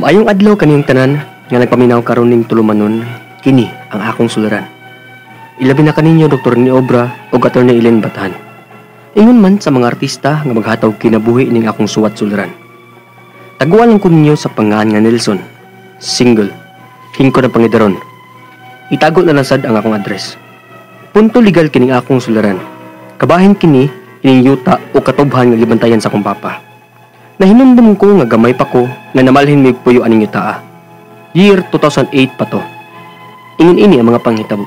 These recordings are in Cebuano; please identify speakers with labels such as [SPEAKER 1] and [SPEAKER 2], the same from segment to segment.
[SPEAKER 1] Maayong adlaw kaniyong tanan nga nagpaminaw karon ning tulumanon, kini ang akong sularan. Ilabi na kaninyo Dr. Niobra o Attorney Ellen Batahan. Ingon man sa mga artista nga maghatag kinabuhi ning akong suwat sularan. Taguan lang ko ninyo sa pangalan nga Nelson. Single. Hingko ng pangidaron. Itago na lang sad ang akong address. Punto legal kining akong sularan. Kabahin kini ining yuta o katubhan nga gibantayan sa akong papa. Nahinumdum ko nga gamay pa ko nga namalhin mig puyo aning yutaa. Year 2008 pa to. Ingon ini ang mga panghitabo.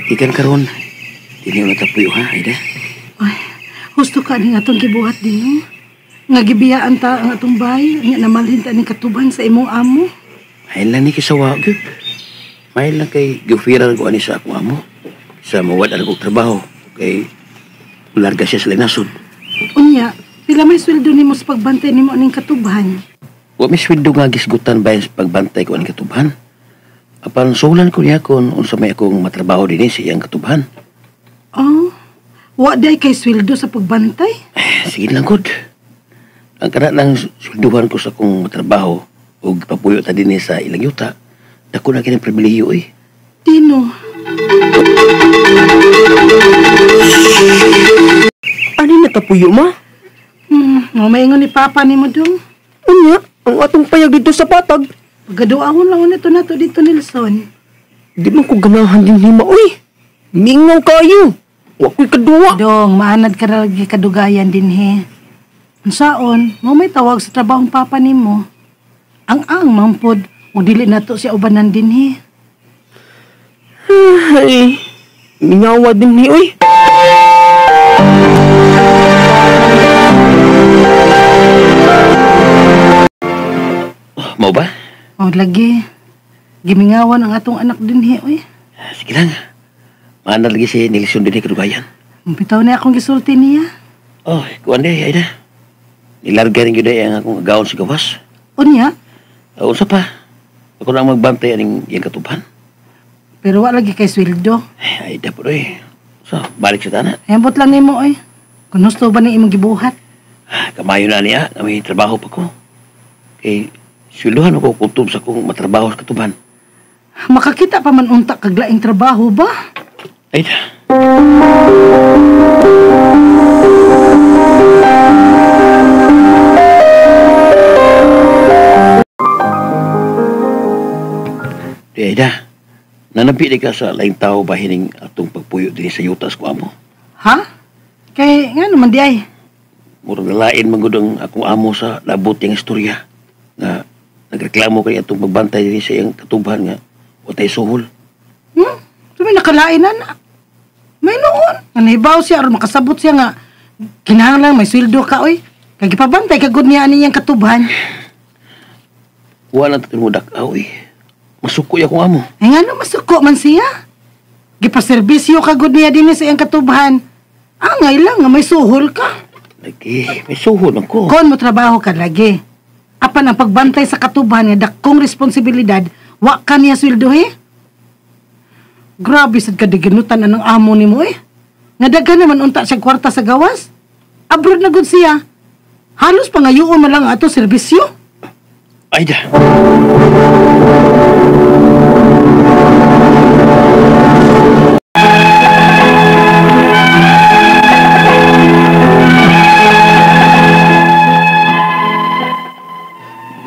[SPEAKER 2] Ikan karon, dili na tapuyo ha, Aida.
[SPEAKER 3] Ay, husto ka ning atong gibuhat din, no? Nga gibiyaan ta ang atong bahay, nga namalhin ta ning katuban sa imong amo.
[SPEAKER 2] Mahal lang ni kisawa, gyud. Mahal lang kay gifiran ko ani sa akong amo. Sa mawad ang akong trabaho, kay mularga siya sa linasod.
[SPEAKER 3] Unya, pila may sweldo nimo sa pagbantay nimo aning katubhan?
[SPEAKER 2] Wa may sweldo nga gisgutan ba sa pagbantay ko aning katubhan? Apan sulan ko niya kung unsa may akong matrabaho dinhi sa iyang katubhan.
[SPEAKER 3] Oh, wa day kay sweldo sa pagbantay?
[SPEAKER 2] Eh, sige lang, good. Ang kana lang swelduhan ko sa akong matrabaho ug papuyo ta dinhi sa ilang yuta, dako na kini pribilehiyo eh.
[SPEAKER 3] Tino.
[SPEAKER 1] Ani natapuyo ma?
[SPEAKER 3] Maingon ni Papa nimo dong.
[SPEAKER 1] Unya, ang atong payag dito sa patag.
[SPEAKER 3] Pagkaduahon lang nito nato dito, Nelson.
[SPEAKER 1] Di man ko ganahan din hima, uy. Mingaw kayo. Wa ko'y kaduwa.
[SPEAKER 3] Dong, maanad ka lagi kadugayan din he. Unsaon, mo may tawag sa trabahong papa nimo. Ang mampod, o dili nato siya ubanan din he.
[SPEAKER 1] Ay, mingawa din he, uy.
[SPEAKER 2] Oh, mau ba?
[SPEAKER 3] Oh, lagi. Gimingawan ang atong anak din he, uy.
[SPEAKER 2] Sige lang. Maanad lagi si Nelson din he kadugayan.
[SPEAKER 3] Bitaw na akong gisulti niya.
[SPEAKER 2] Oh, kuan di, Aida. Nilarga rin yun ang akong agawon sa gawas.
[SPEAKER 3] Unya?
[SPEAKER 2] Unsa pa? Ako na ang magbantay aning iyang katuban.
[SPEAKER 3] Pero wa lagi kay sweldo.
[SPEAKER 2] Ay, Aida po eh. So, balik sa tana.
[SPEAKER 3] Ambot lang nimo eh. Kung husto ba ni imong gibuhat?
[SPEAKER 2] Kamayo na niya. May trabaho pa ko. Kay sweldohan ako kutob sa kong matrabaho sa katuban.
[SPEAKER 3] Makakita pa man unta kaglaing trabaho ba?
[SPEAKER 2] Aida. Aida, nanabi di ka sa laing tao ba hining atong pagpuyo din sa yutas ko amo?
[SPEAKER 3] Ha? Kay nga naman di ay?
[SPEAKER 2] Murag nalain man gud ang akong amo sa labot yung istorya nga nagreklamo kay atong pagbantay din sa iyang katubhan nga watay suhol.
[SPEAKER 3] So may nakalain na na. May noon. Nga nahibaw siya aron makasabot siya nga kinahanglan may sweldo ka oy. Kay gipabantay ka gud niya ani iyang katubhan.
[SPEAKER 2] Wala ta mo dak-aw eh. Masuko akong amo.
[SPEAKER 3] Ay nga no, masuko man siya. Gipaserbisyo ka gud niya dinhi sa iyang katubhan. Angay lang nga may suhol ka.
[SPEAKER 2] Lagi, may suhol man ko.
[SPEAKER 3] Kon mo trabaho ka lagi. Apan ang pagbantay sa katubhan nga dakong responsibilidad, wa ka niya sweldohe. Grabe sad ka diginutan anang amo nimo eh. Nga daghan naman unta siya kwarta sa gawas. Abroad na gud siya. Halos pangayoon man lang ato serbisyo.
[SPEAKER 2] Aida.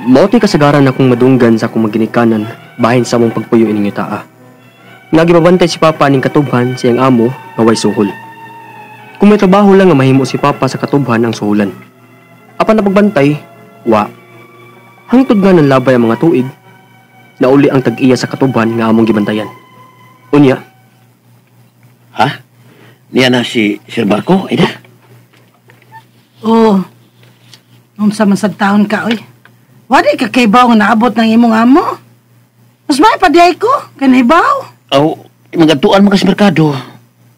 [SPEAKER 1] Mao kasagaran akong madunggan sa akong maginikanan bahin sa among pagpuyo ining yutaa. Nga gibabantay si Papa aning katubhan sa iyang amo nga way suhol. Kung may trabaho lang nga mahimo si Papa sa katubhan ang suhulan. Apan na pagbantay, wa. Hangtod nga ng labay ang mga tuig, nauli ang tag-iya sa katubhan nga among gibantayan. Unya.
[SPEAKER 2] Ha? Niya na si Sir Marco, Aida?
[SPEAKER 3] Oo. Unsa man sad taon ka, oy. Wadi ka kay baw nga naabot ng imong amo. Mas may pa diay ko, kay nahibaw.
[SPEAKER 2] Aw, magatuan man ka sa merkado.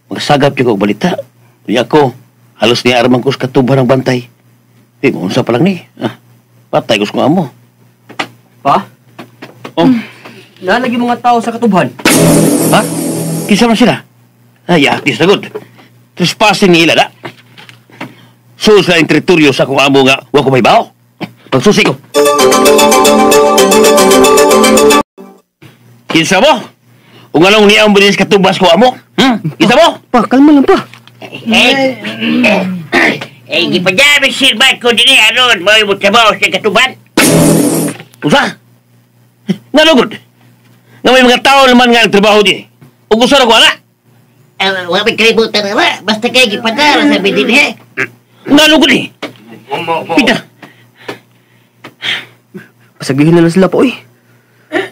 [SPEAKER 2] Magsagap jud og balita. Unya ko, halos niya arman ko sa katubhan ng bantay. Di mo unsa pa lang ni. Ah, patay ko sa amo.
[SPEAKER 1] Pa? Oh. Nalagi mga tao sa katubhan.
[SPEAKER 2] Ha? Kinsa man sila? Ay, atis na good. Trespassing nila na. So sila yung teritoryo sa akong amo nga wa ko may bao. Pagsusi ko. Kinsa mo? Kung anong niya ang bilis katubas ko amo? Kinsa mo?
[SPEAKER 1] Pa, kalma lang pa.
[SPEAKER 4] Eh, gipadami sirbat ko din eh, aron, mo yung trabaho sa katuban.
[SPEAKER 2] Usa? Nalugod. Nga may mga tao naman nga nagtrabaho din. Ug usa ra ko ana.
[SPEAKER 4] Wa may kalibutan na ba? Basta kay gipadara sabi din eh.
[SPEAKER 2] Nalugod eh. Pita.
[SPEAKER 1] Pasagihin na lang sila pa, oy.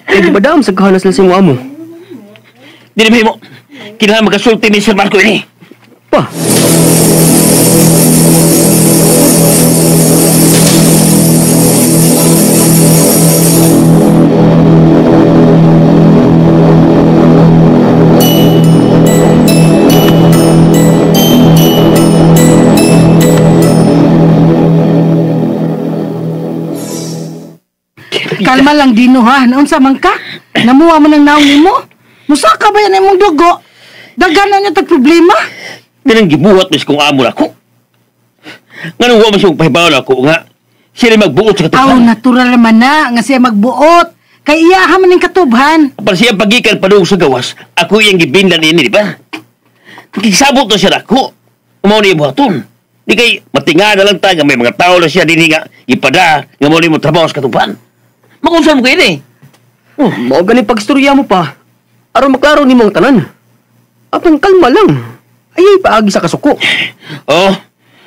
[SPEAKER 1] Eh, di ba dam, sagkahan na sila sa imo amo.
[SPEAKER 2] Dili mo. Kinahanglan magkasulti ni Sir Marco ini.
[SPEAKER 1] Pa.
[SPEAKER 3] Kalma lang Dino ha. Naunsa man ka? Namuha man ang naong nimo? Musaka ba yan imong dugo? Daghan na niya tag problema.
[SPEAKER 2] Ganang gibuhat mis kung amo na ako. Nganong wa man siyang pahibaw na ako nga sila magbuot sa
[SPEAKER 3] Aw,
[SPEAKER 2] katubhan.
[SPEAKER 3] natural naman na nga siya magbuot. Kay iya ha man ning katubhan.
[SPEAKER 2] Para siya pagikan padung sa gawas, ako iyang gibindan ini, di ba? Nakikisabot na siya nako. Umaw niya buhaton. Di kay matinga na lang tayo nga may mga tao na siya din nga ipada nga mao mo trabaho sa katubhan. Makunsan mo kayo eh.
[SPEAKER 1] Oh, mao gani pagstorya mo pa. Aron maklaro nimo ang tanan. Apan kalma lang. Ayay paagi sa kasuko.
[SPEAKER 2] Oh,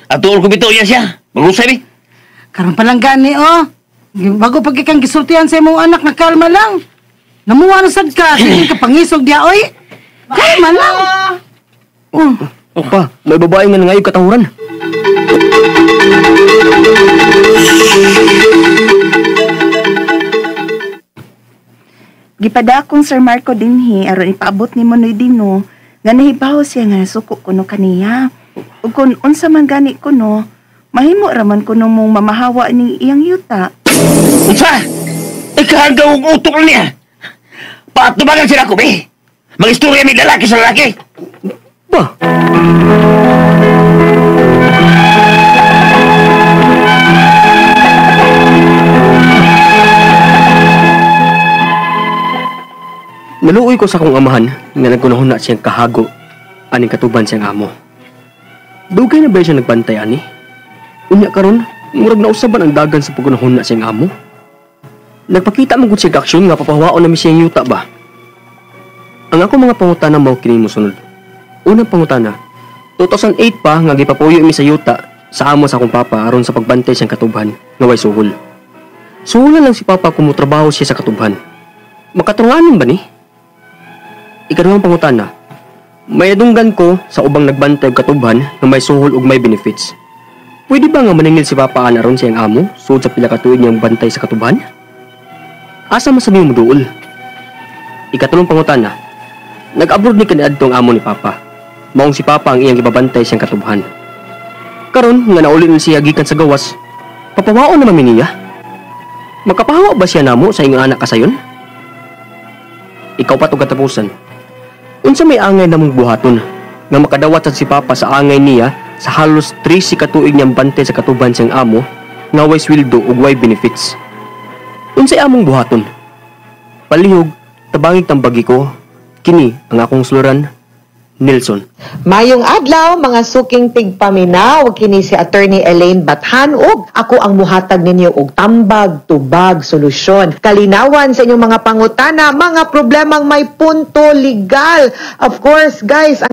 [SPEAKER 2] atuol ko bitaw niya siya. Magusay ni.
[SPEAKER 3] Karon pa lang gani oh. Bago pag ikang gisultihan sa imong anak na kalma lang. Namuha na sad ka, sige ka pangisog diya oy. Kalma lang. Oh.
[SPEAKER 1] Oh, pa, may babae nga nangayog katahuran.
[SPEAKER 5] Gipadakong Sir Marco dinhi aron ipaabot nimo Noy Dino nga nahibaw siya nga nasuko kuno kaniya. Ug kun unsa man gani kuno, mahimo ra man kuno mong mamahawa ning iyang yuta.
[SPEAKER 2] Unsa? Ikahanggaw og utok niya. Paatubangan sila ko, be. Mag-istorya mi lalaki sa lalaki.
[SPEAKER 1] Ba? Naluoy ko sa akong amahan nga nagkunahon na siyang kahago aning katuban siyang amo. Dugay na ba siya nagbantay ani? Unya karon, murag nausaban ang dagan sa pagkunahon na siyang amo. Nagpakita man gud siya aksyon nga papahawaon na mi siyang yuta ba? Ang ako mga pangutana mao kini mosunod. Unang pangutana, 2008 pa nga gipapuyo mi sa yuta sa amo sa akong papa aron sa pagbantay siyang katubhan nga way suhol. Suhulan lang si papa kung motrabaho siya sa katubhan. Makaturunganon ba ni? Ikaduhang pangutana, may adunggan ko sa ubang nagbantay og katubhan nga may suhol ug may benefits. Pwede ba nga maningil si papa ana aron siyang amo sud sa pila ka tuig niyang bantay sa katubhan? Asa masabi mo duol? Ikatulong pangutana, nag-abroad ni kaniadto ang amo ni papa. Maong si papa ang iyang gibabantay siyang katubhan. Karon nga nauli ni siya gikan sa gawas, papawaon naman mi niya. Makapahawa ba siya namo sa iyong anak kasayon? Ikaw pa to katapusan. Unsa may angay namong buhaton nga makadawat sad si papa sa angay niya sa halos 13 ka tuig niyang bantay sa katuban siyang amo nga way sweldo ug way benefits. Unsay among buhaton? Palihog, tabangig tambagi ko, kini ang akong suluran, Nelson.
[SPEAKER 6] Mayong adlaw mga suking tigpaminaw, kini si Attorney Elaine Bathan ug ako ang muhatag ninyo og tambag, tubag, solusyon. Kalinawan sa inyong mga pangutana, mga problemang may punto legal. Of course, guys, ang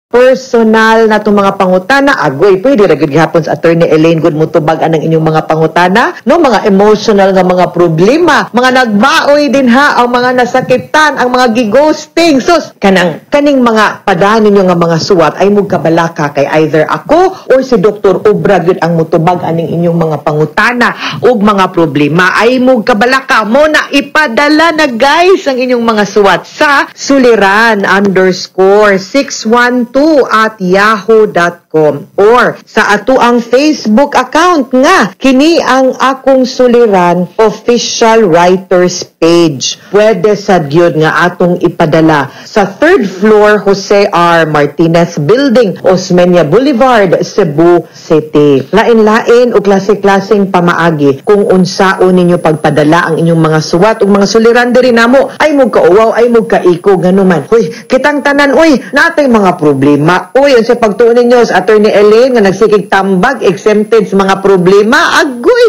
[SPEAKER 6] personal na itong mga pangutana, agoy, pwede ra gyud gihapon sa Attorney Elaine good mutubag anang inyong mga pangutana, no, mga emotional nga mga problema, mga nagbaoy din ha, ang mga nasakitan, ang mga gighosting, sus, kanang kaning mga padaan ninyo nga mga suwat ay mugkabalaka kay either ako or si Dr. Obra gyud ang mutubag aning inyong mga pangutana ug mga problema. Ay mugkabalaka mo na ipadala na guys ang inyong mga suwat sa suliran_612@yahoo.com. gmail.com or sa atoang Facebook account nga kini ang Akong Suliran Official Writers page. Pwede sa gyud nga atong ipadala sa third floor, Jose R. Martinez Building, Osmeña Boulevard, Cebu City. Lain-lain o klase-klaseng pamaagi kung unsaon ninyo pagpadala ang inyong mga suwat ug mga suliran diri namo. Ay mo kauwaw, ay mo kaiko, ganuman. Hoy, kitang tanan oy, natay mga problema. Uy, unsa pagtuon ninyo sa Attorney Elaine nga nagsigig tambag, exempted sa mga problema? Agoy!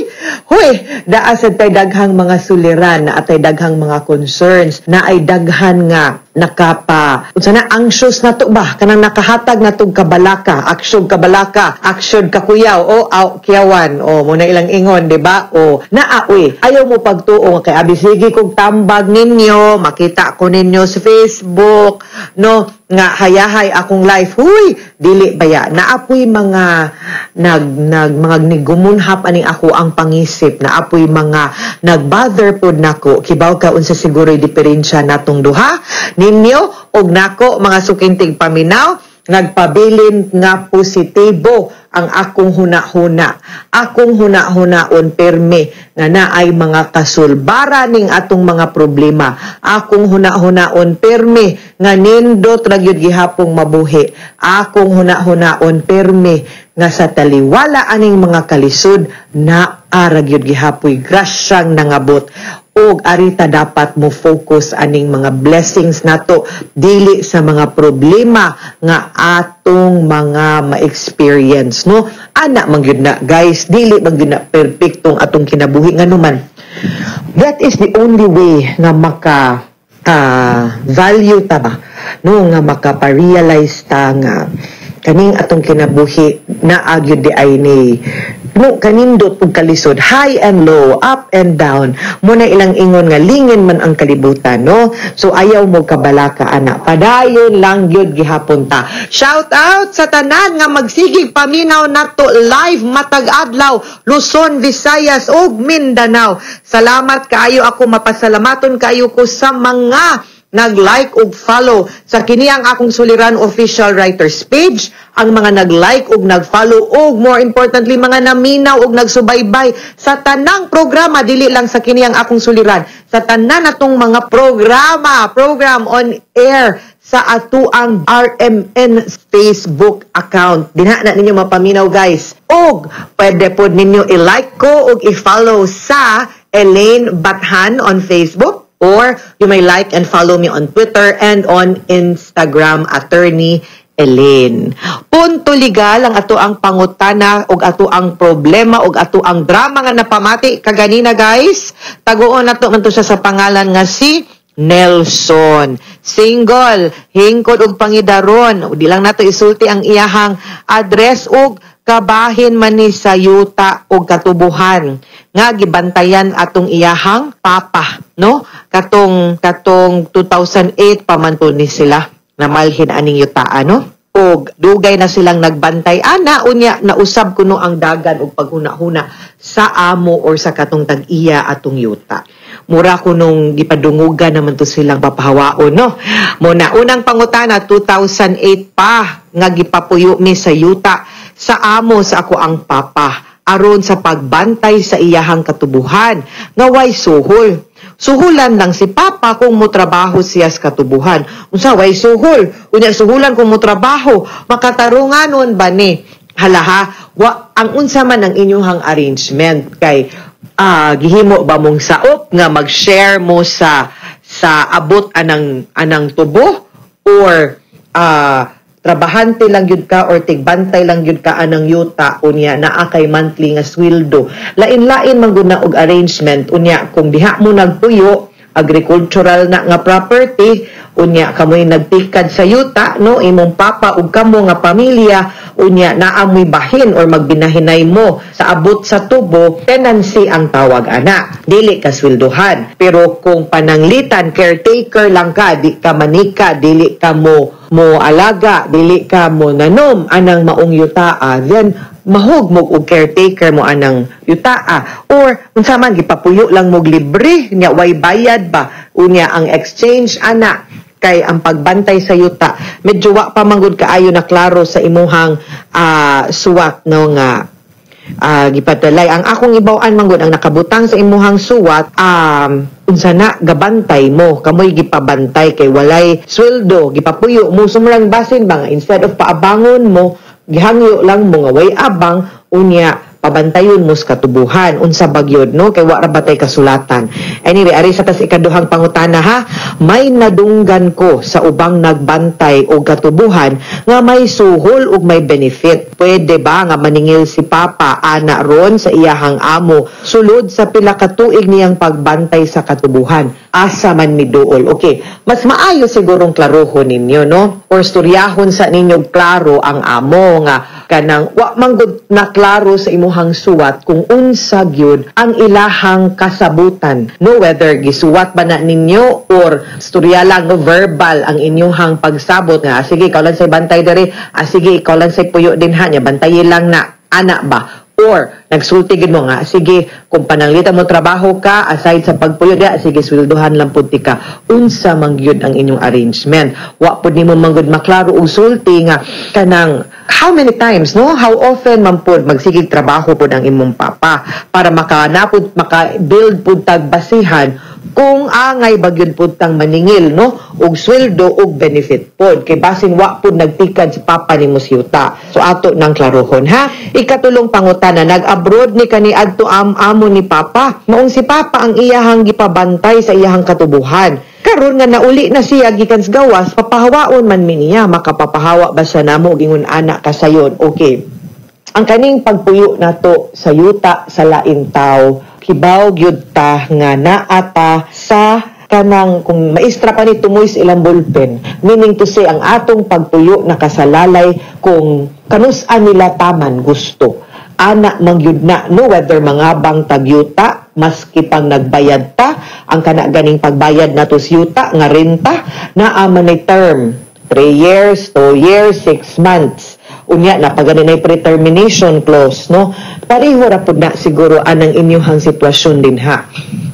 [SPEAKER 6] Hoy, daa sad tay daghang mga suliran, na atay daghang mga concerns, na ay daghan nga nakapa unsa na, anxious na to ba, kanang nakahatag na tog kabalaka, aksyon kabalaka, aksyon kakuyaw o aw kiyawan o mo na ilang ingon, di ba? O naa uy, ayaw mo pagtuo nga kay abi sige kog tambag ninyo, makita ko ninyo sa Facebook, no, nga hayahay akong life. Huy, dili baya, naapoy mga nag nag mga nigumunhap aning ako ang pangisip, naapoy mga nagbother pod nako. Kibaw ka unsa siguro diferensya natong duha ninyo og nako, mga suking tigpaminaw? Nagpabilin nga positibo ang akong huna-huna. Akong huna-hunaon perme nga naay mga kasulbara ning atong mga problema. Akong huna-hunaon perme nga nindot ra gyud gihapong mabuhi. Akong huna-hunaon perme nga sa taliwala aning mga kalisod, naa ra gyud gihapoy grasyang nangabot og arita dapat mo focus aning mga blessings nato, dili sa mga problema nga atong mga ma-experience, no? Ana man gyud na, guys, dili man gyud na perpektong atong kinabuhi, nganuman that is the only way nga maka value ta ba, no, nga makapa-realize ta nga kaning atong kinabuhi naa gyud di ay ni, no, kanindot ug kalisod, high and low, up and down. Mo na ilang ingon nga lingin man ang kalibutan, no? So ayaw mo kabalaka ana, padayon lang gyud gihapon ta. Shout out sa tanan nga magsigig paminaw nato live matag adlaw, Luzon, Visayas ug Mindanao. Salamat kaayo. Ako mapasalamaton kaayo ko sa mga nag-like ug follow sa kini ang Akong Suliran Official Writers page, ang mga nag-like ug nag-follow ug more importantly, mga naminaw ug nagsubaybay sa tanang programa, dili lang sa kini ang Akong Suliran, sa tanan natong mga programa, program on air sa atuang RMN Facebook account. Dinha na ninyo mapaminaw, guys. Ug pwede pod ninyo i-like ko ug i-follow sa Elaine Bathan on Facebook, or you may like and follow me on Twitter and on Instagram, Attorney Elaine. Punto legal ang ato ang pangutana ug ato ang problema ug ato ang drama nga napamati kaganina, guys. Taguon nato man to siya sa pangalan nga si Nelson. Single, hingkod og pangidaron. Di lang nato isulti ang iyahang address ug kabahin man ni sa yuta og katubuhan nga gibantayan atong iyahang papa, no? Katong katong 2008 pa man to ni sila namalhin aning yuta, no, og dugay na silang nagbantay ana. Unya nausab kuno ang dagan og paghuna-huna sa amo or sa katong tag-iya atong yuta. Mura kunong gipadungugan naman to silang papahawaon, no? Mo na unang pangutana, 2008 pa nga gipapuyo mi sa yuta sa amo sa ako ang papa aron sa pagbantay sa iyahang katubuhan nga way suhol. Suhulan lang si papa kung motrabaho siya sa katubuhan. Unsa, way suhol? Unya suhulan kung motrabaho, makatarunganon ba ni? Halaha, wa ang unsa man ang inyong arrangement kay gihimo ba mong saop nga mag-share mo sa abot anang tubo or trabahante lang gyud ka or tigbantay lang gyud ka anang yuta, unya naa kay monthly nga sweldo? Lain-lain man gud na og arrangement. Unya kung diha mo nagpuyo, agricultural na nga property, unya kamoy nagtikad sa yuta, no, imong papa ug kamo nga pamilya, unya naa mo'y bahin or magbinahinay mo sa abot sa tubo, tenancy ang tawag ana, dili ka sweldohan. Pero kung pananglitan caretaker lang ka, di ka manika, dili ka mo alaga, dili ka mo nanom anang maong yutaa, then mahug mo og caretaker mo anang yutaa, or unsa man, gipapuyo lang mo libre nya, way bayad ba, unya ang exchange ana. Kay ang pagbantay sa yuta, medyo wa pa manggod kaayo na klaro sa imuhang suwat, no, nga gipadalay. Ang akong ibaw-an manggod, ang nakabutang sa imuhang suwat, unsa na, gabantay mo, kamoy gipabantay kay walay sweldo, gipapuyo mo. Sumrang basin ba nga instead of paabangon mo, gihangyo lang mo nga way abang, unya pabantayon mo sa katubuhan? Unsa bagyod, no, kay wa ra batay kasulatan? Anyway, ari sa tas ikaduhang pangutana ha. May nadunggan ko sa ubang nagbantay og katubuhan nga may suhol ug may benefit. Pwede ba nga maningil si Papa ana ron sa iyahang amo sulod sa pila ka tuig niyang pagbantay sa katubuhan? Asa man miduol? Okay, mas maayo sigurong klarohon ninyo, no, or storyahon sa ninyo klaro ang amo nga kanang wa man gud na klaro sa imuhang suwat kung unsa gyud ang ilahang kasabutan, no, whether gisuwat ba na ninyo or storya lang, no, verbal ang inyuhang pagsabot nga, "Ah, sige, ikaw lang say bantay diri. Ah, sige, ikaw lang say puyo din ha nya, bantayi lang na," ana ba, or nagsulti gid mo nga, "Sige, kung pananglitan mo trabaho ka aside sa pagpuyo diya, sige, sweldohan lang pud tika." Unsa man gyud ang inyong arrangement? Wa pud nimo manggod maklaro og sulti nga kanang how many times, no, how often man pud magsigig trabaho pud ang imong papa para makanapod, maka-build pud tag basihan kung angay bagyod pud tang maningil, no, og sweldo og benefit pod, kay basin wa pud nagtikad si papa nimo sa yuta. So ato nang klarohon ha. Ikatulong pangutana: nag-abroad ni kaniadto am amo ni papa, maong si papa ang iyahang gipabantay sa iyahang katubuhan. Karon nga nauli na siya gikan sa gawas, papahawaon man mi niya? Makapapahawa ba siya namo og ingon ana kasayon? Okay, ang kaning pagpuyo nato sa yuta sa lain tawo, kibaw gyud ta nga naa ta sa kanang, kung maestra pa ni tumoy sa ilang ballpen, meaning to say, ang atong pagpuyo nakasalalay kung kanus-an nila taman gusto ana man gyud na, no, whether mangabang tagyuta, maski pang nagbayad ta. Ang kana ganing pagbayad nato sa yuta nga renta, naa man ay term, 3 years, 2 years, 6 months. Unya napagani na pre-termination clause, no? Pareho ra pud na siguro anang inyuhang sitwasyon din ha,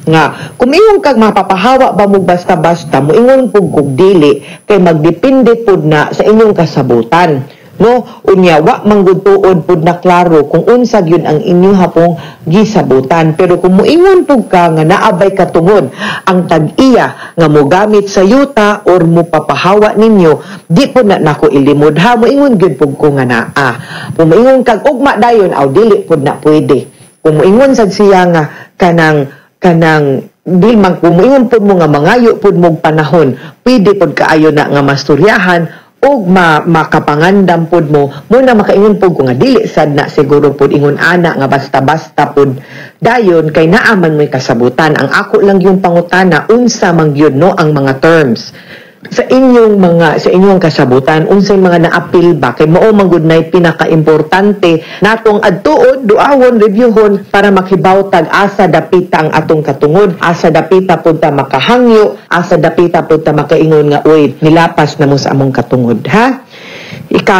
[SPEAKER 6] nga kung ingon kag mapapahawa ba mo basta-basta, moingon pud kog dili, kay magdepende pud na sa inyong kasabutan, no? Unya wa manggod tuod pud na klaro kung unsa gyud ang inyong hapong gisabutan. Pero kung moingon pud ka nga naabay katungod ang tag-iya nga mogamit sa yuta or mopapahawa ninyo, di pud na nako ilimod ha, moingon gyud pud ko nga naa. Kung moingon kag ugma dayon, aw, dili pud na pwede. Kung moingon sad siya nga kanang kanang di man, kung moingon pud mo nga mangayo pud mong panahon, pwede pud kaayo na nga masturyahan ug makapangandam pud mo muna. Makaingon pud ko nga dili sad na siguro pud ingon ana nga basta-basta pud dayon, kay naa man mo'y kasabutan. Ang ako lang yung pangutana, unsa man gyud, no, ang mga terms sa inyong kasabutan, unsay mga naapil ba, kay mao man gud nay pinakaimportante natong adtuon, duawon, reviewhon para makibaw tag asa dapita ang atong katungod, asa dapita pud ta makahangyo, asa dapita pud ta makaingon nga, "Uy, nilapas na mo sa among katungod ha." Ika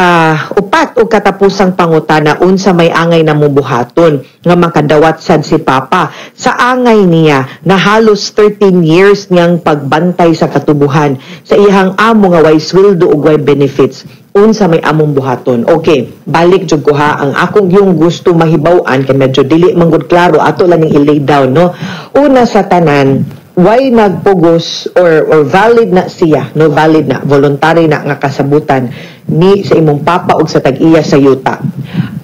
[SPEAKER 6] upat o katapusang pangutana: unsa may angay na buhaton nga makadawat sad si Papa sa angay niya na halos 13 years niyang pagbantay sa katubuhan sa iyang amo nga way sweldo ug way benefits? Unsa may among buhaton? Okay, balik jud ko ha. Ang akong yung gusto mahibaw-an, kay medyo dili man gud klaro, ato lang ning i-lay down, no? Una sa tanan, why nagpugos or valid na siya, no, valid na voluntary na nga kasabutan ni sa imong papa og sa tag-iya sa yuta.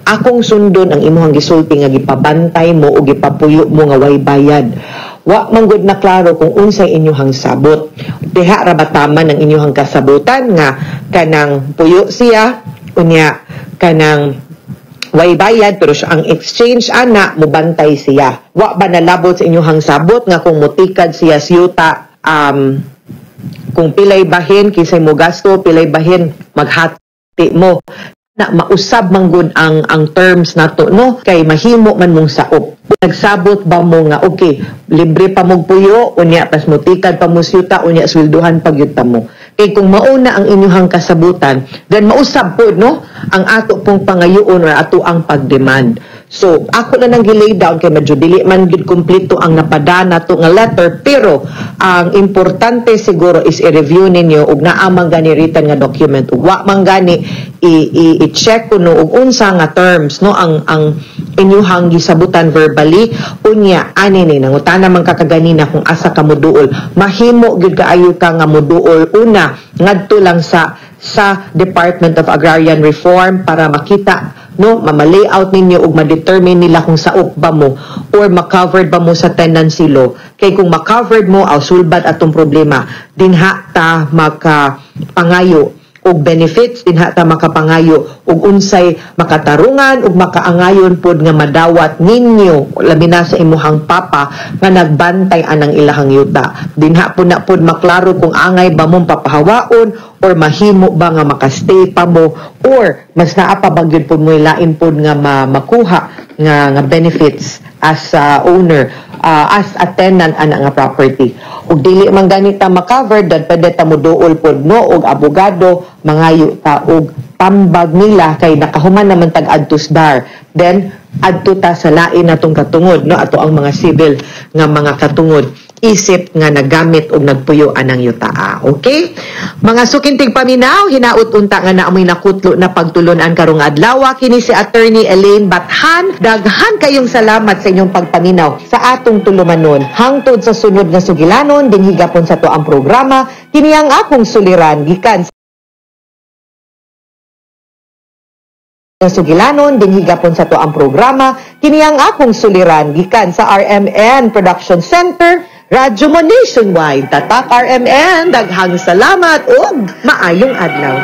[SPEAKER 6] Akong sundon ang imong gisulti nga gipabantay mo o gipapuyo mo nga way bayad. Wa man gud na klaro kung unsay inyuhang sabot. Diha ra ba taman ang inyuhang kasabutan nga kanang puyo siya, unya kanang way bayad, pero siya ang exchange ana, mubantay siya? Wa ba nalabot sa inyuhang sabot nga kung mutikad siya sa yuta, kung pilay bahin kinsay mo gasto, pilay bahin maghati mo, na mausab man gud ang terms nato, no, kay mahimo man mong saop? Nagsabot ba mo nga, okay, libre pa mo puyo, unya pas mutikad pa mo sa yuta, unya swelduhan pa gyud ta mo? Kay kung mauna ang inyuhang kasabutan, then mausab po, no, ang ato pong pangayoon or ato ang pagdemand. So, ako na nang gi-lay down kay medyo dili man gid kumpleto ang napada nato nga letter, pero ang importante siguro is i-review ninyo ug naa man gani written nga document, ug wa man gani i-check kuno ug unsa nga terms, no, ang inyuhang gisabutan verbally. Unya ani ni nangutana man ka kaganina kung asa ka moduol. Mahimo gyud kaayo ka nga moduol una ngadto lang sa Department of Agrarian Reform para makita, no, ma-layout ninyo ug ma-determine nila kung saop ba mo or ma-covered ba mo sa tenancy law, kay kung ma-covered mo, aw sulbad atong problema. Dinha ta maka pangayo og benefits, dinha ta makapangayo og unsay makatarungan ug makaangayon pod nga madawat ninyo, labi na sa imuhang papa nga nagbantay anang ilahang yuta. Dinha po na pod maklaro kung angay ba mong papahawaon or mahimo ba nga makastay pa mo or mas naa pa ba gyud pod mo lain pod nga makuha nga benefits as a owner, as a tenant ana nga property. Ug dili man ganita ma-cover dan pwede ta moduol pod, no, og abogado, mangayo ta og tambag nila kay nakahuman naman tag adtos DAR. Then adto ta sa lain natong katungod, no, ato ang mga civil nga mga katungod isip nga nagamit og nagpuyo anang yutaa. Okay? Mga suking tigpaminaw, hinaut unta nga naamoy nakutlo na pagtulunan karong adlaw. Kini si Attorney Elaine Bathan. Daghan kayong salamat sa inyong pagpaminaw sa atong tulumanon. Hangtod sa sunod nga sugilanon, dinhi gapon sa to ang programa, kini ang akong suliran gikan sugilanon dinhi gapon sa to ang programa, kini ang akong suliran gikan sa RMN Production Center, Radyo Mo Nationwide. Tatak RMN, daghang salamat ug maayong adlaw.